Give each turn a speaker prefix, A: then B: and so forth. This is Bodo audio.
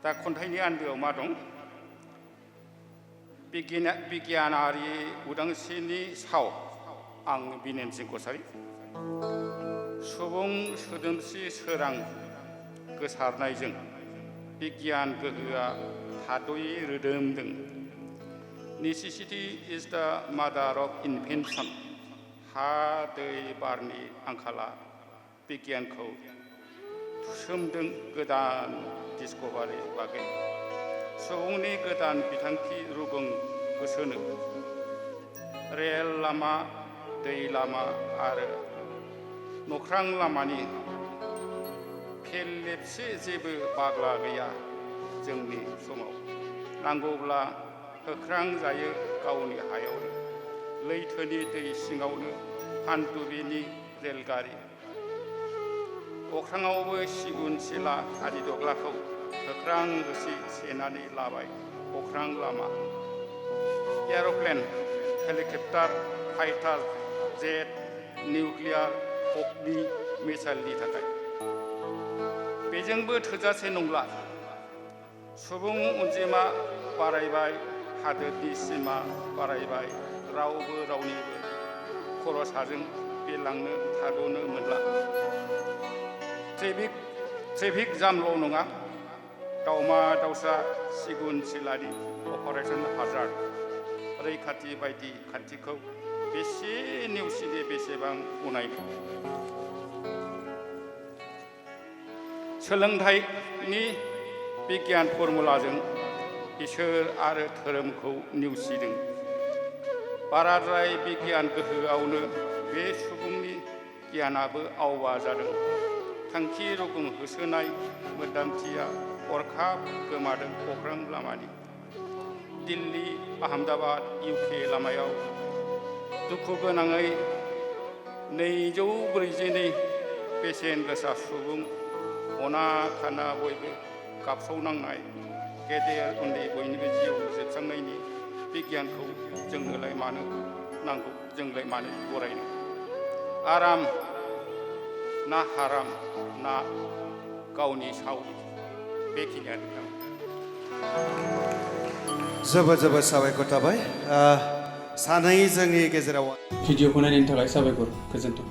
A: दा खन्थाइनि आन्दोआव मा दं? बिगियानारि उदांस्रिनि साव आं बिनेनसिं कसारि सुबुं सोदोमस्रि सोरां गोसारनायजों बिगियान गोहोआ थाद'यै रोदोमदों। नेसेसिटी इज द मादार अफ इनभेनसन। हा दै बारनि आंखाला बिगियानखौ थुसोमदों गोदान डिस्कभारि बागै सुबुंनि गोदान बिथांखि रुगुं होसोनो रेल लामा दै लामा आरो नख्रां लामानि फेरलेबसे जेबो बाग्ला गैया जोंनि समाव। नांगौब्ला होख्रां जायो गावनि हायावनो लैथोनि दै सिङावनो फानदुबिनि रेलगारि अख्राङावबो सिगुन सिला हादिदग्लाखौ होख्रां होसि सेनानै लाबाय अख्रां लामा। एर'प्लेन हेलिकप्टार फाइटार जेट निउक्लियार अग्नि मिसाइलनि थाखाय बेजोंबो थोजासे नंला। सुबुं अनजिमा बारायबाय हादोरनि सिमा बारायबाय रावबो रावनिबो खर'साजों बिरलांनो थाद'नो मोनला। ट्रेफिक जामल' नङा दावमा दावसा सिगुन सिलानि अपारेशन हाजार्ड रैखाथि बायदि खान्थिखौ बेसे नेवसिनो बेसेबां गनायनो। सोलोंथाइनि बिगियान फर्मुलाजों इसोर आरो धोरोमखौ नेवसिदों। बाराद्राय बिगियान गोहोआवनो बे सुबुंनि गियानाबो आवबा जादों। थांखि रुगुं होसोनाय मोन्दांथिया हरखाब गोमादों अख्रां लामानि। दिल्ली आहमेदाबाद UK लामायाव दुखु गोनाङै 242 बेसेन गोसा सुबुं अना खाना बयबो गाबस्रावनांनाय गेदेर उन्दै बयनिबो जिउ जोबस्रांनायनि बिगियानखौ जोंनोलाय मानो नांगौ जोंलाय मानो बरायनो। आराम ना हाराम ना गावनि साव बेखिनियानो।
B: जोबोद साबायखर थाबाय सानै जोंनि गेजेराव
C: भिडिअखौ नायनायनि थाखाय साबायखर गोजोन्थों।